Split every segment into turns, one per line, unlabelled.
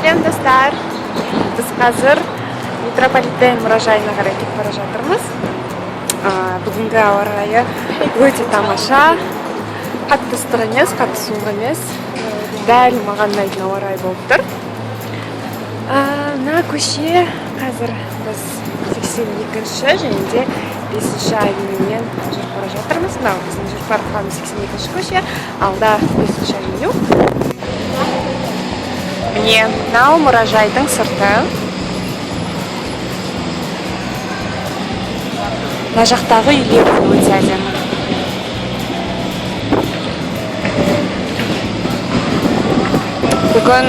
Сәлем, достар! Біз қазір Метрополитен мұражайына қарай кетіп бара жатырмыз. Бүгінгі ауа райы өте тамаша. Қатты ыстық емес, қатты суық емес. Дәл маған ұнайтын ауа райы болып тұр. Мына көше, қазір біз 82-ші және де 5-ші авенюмен жүріп бара жатырмыз. Мынау біздің жүріп бара жатқан 82-ші көше, алда 5-ші авеню. Міне, мынау мұражайдың сырты. Мына жақтағы үйлер өте әдемі. Бүгін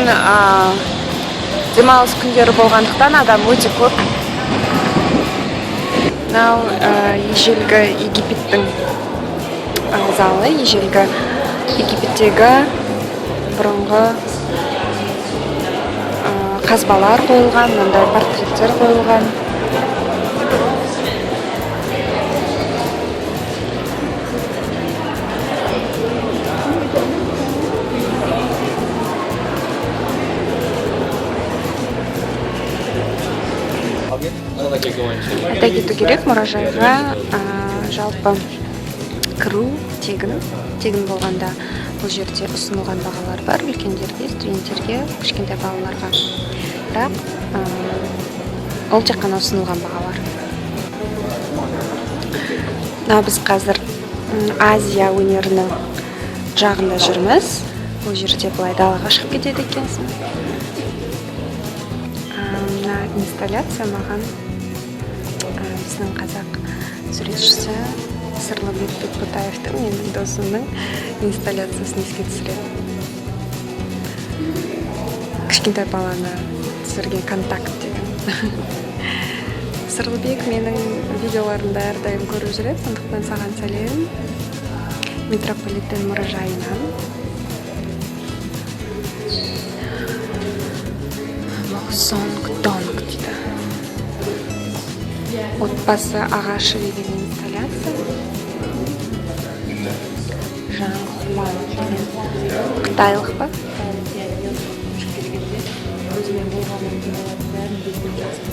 демалыс күндері болғандықтан адам өте көп. Мынау ежелгі Египеттің залы, ежелгі Египеттегі бұрынғы қазбалар қойылған, мынандай портреттер қойылған. Айта кету керек, мұражайға жалпы кіру тегін. Тегін болғанда, бұл жерде ұсынылған бағалар бар үлкендерге, студенттерге, кішкентай балаларға. Бірақ ол тек қана ұсынылған бағалар. Мына біз қазір Азия өнерінің жағында жүрміз. Бұл жерде былай далаға шығып кетеді екенсің. Мына инсталляция маған біздің қазақ суретшісі Сырлыбек Бекботаевтың, менің досымның инсталляциясын еске түсіреді. Кішкентай баланы түсірген «Контакт» деген. Сырлыбек менің видеоларымды әрдайым көріп жүреді, сондықтан саған сәлем Метрополитен мұражайынан. Сонг Донг дейді. «Отбасы ағашы» деген инсталляция. Жанг Хуан деген қытайлық па?
Өзімен болған оқиғалардың бәрін бетіне жазып.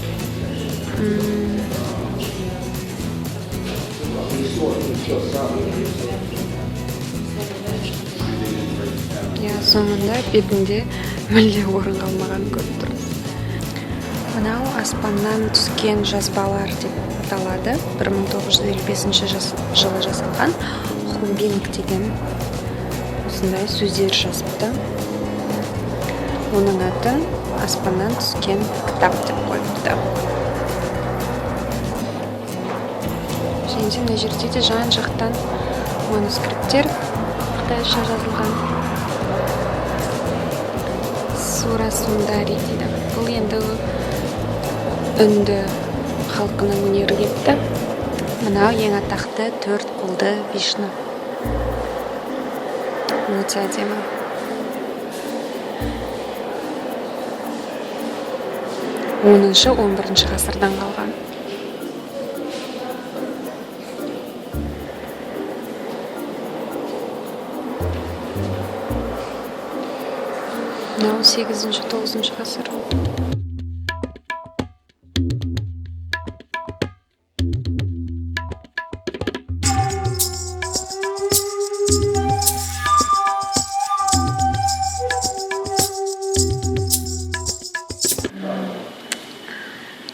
Иә, соңында бетінде мүлде орын қалмағанын көріп тұрмыз. Мынау «Аспаннан түскен жазбалар» деп аталады. 1955 жылы жасалған. Хубинг деген осындай сөздер жазыпты. Оның атын «Аспаннан түскен кітап» деп қойыпты. Және де мына жерде де жан жақтан манускрипттер қытайша жазылған. Сура Сундари дейді. Бұл енді үнді халқының өнері депті. Мынау ең атақты төрт қолды Вишну. Өте әдемі. 10-11 ғасырдан қалған. Мынау 8-9 ғасыр.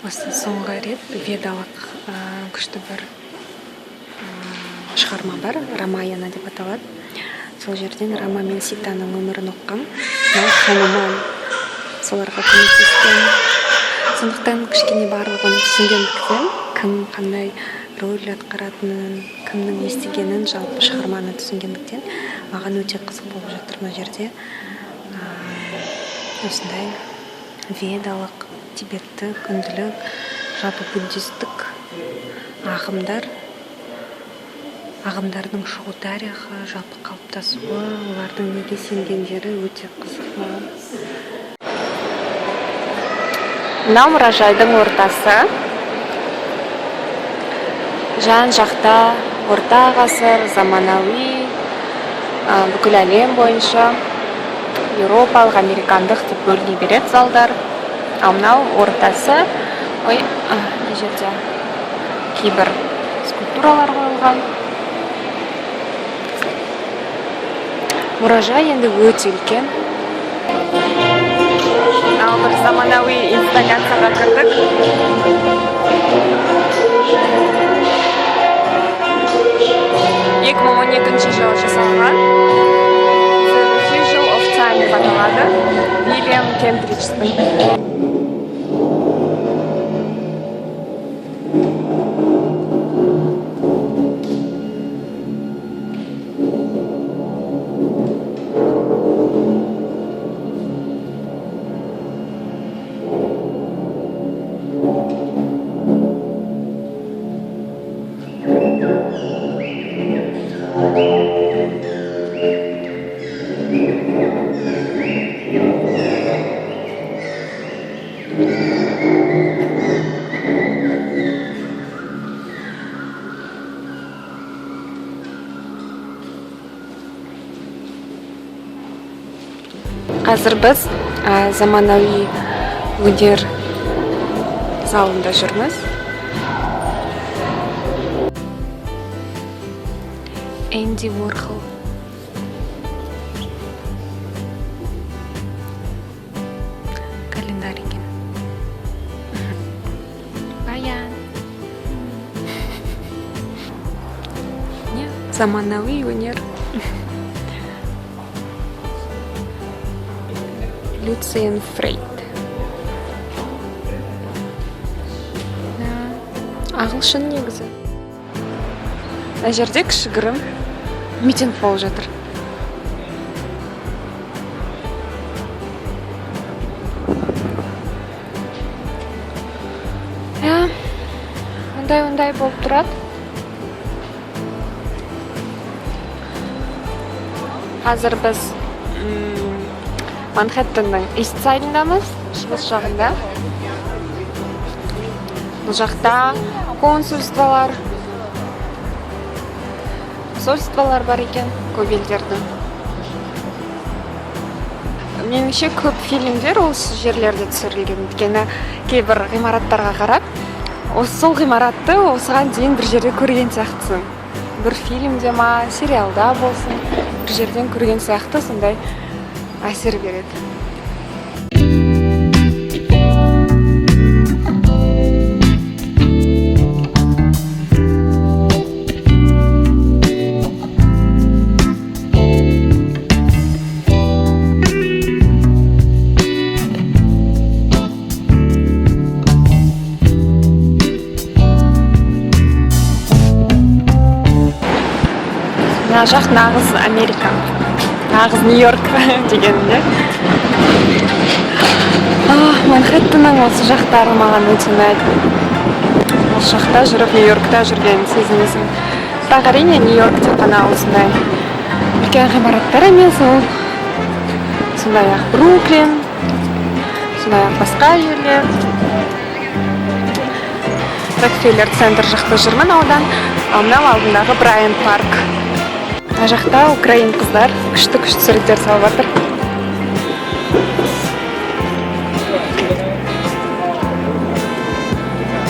Осы соңғы рет ведалық күшті бір шығарма бар, «Рамаяна» деп аталады. Сол жерден Рама мен Ситаның өмірін оққам. Мынау Хануман соларға көмектескен. Сондықтан кішкене барлығын түсінгендіктен, кім қандай роль атқаратынын, кімнің не істегенін, жалпы шығарманы түсінгендіктен, маған өте қызық болып жатыр. Мына жерде осындай ведалық, тибеттік, үнділік, жалпы буддистік ағымдар, ағымдардың шығу тарихы, жалпы қалыптасуы, олардың неге сенгендері өте қызық маған. Мынау мұражайдың ортасы. Жан жақта орта ғасыр, заманауи, бүкіл әлем бойынша Еуропалық, американдық деп бөліне береді залдар. Ал мынау ортасы, ой, мына жерде кейбір скульптуралар қойылған. Мұражай енді өте үлкен. Ал бір заманауи инсталляцияға кірдік. 2012 жылы жасалған The Refusal of Time деп аталады. Вильям Кембридждің. Қазір біз заманауи өнер залында жүрміз. Энди Уорхол. Календарь екен. Баян. Не, заманауи өнер. Люциен Фрейд. Да. Ағылшын негізі. Мына жерде кішігірім митинг болып жатыр. Иә, ондай-ондай болып тұрады. Қазір біз Манхэттеннің Ист Сайдындамыз, шығыс жағында. Бұл жақта консульстволар, посольстволар бар екен көп елдердің. Меніңше, көп фильмдер осы жерлерде түсірілген. Өйткені кейбір ғимараттарға қарап, осы сол ғимаратты осыған дейін бір жерде көрген сияқтысың. Бір фильмде ма, сериалда болсын, бір жерден көрген сияқты сондай әсер береді. Мына жақ нағыз Америка, нағыз Нью-Йорк дегенінде. Манхэттеннің осы жақтары маған өте ұнайды. Осы жақта жүріп, Нью-Йоркта жүргенін сезінесің. Бірақ әрине Нью-Йорк тек қана осындай үлкен ғимараттар емес, ол сондай-ақ Бруклин, сондай-ақ басқа жерлер. Рокфеллер центр жақта жүрмін аудан, ал мынау алдындағы Брайант парк. Мына жақта украин қыздар күшті-күшті суреттер салып жатыр.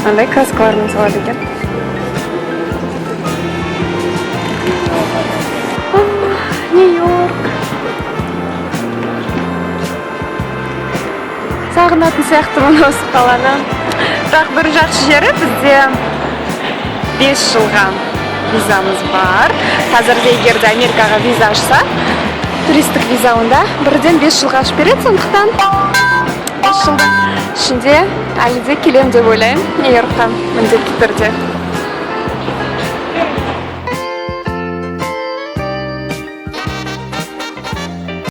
Мынандай краскалармен салады екен. Нью-Йорк. Сағынатын сияқтымын осы қаланы. Бірақ бір жақсы жері, бізде 5 жылға визамыз бар. Қазірде егер де Америкаға виза ашса, туристік виза онда бірден 5 жылға ашып береді, сондықтан 5 жылдың ішінде әлі де келемін деп ойлаймын Нью-Йоркқа міндетті түрде.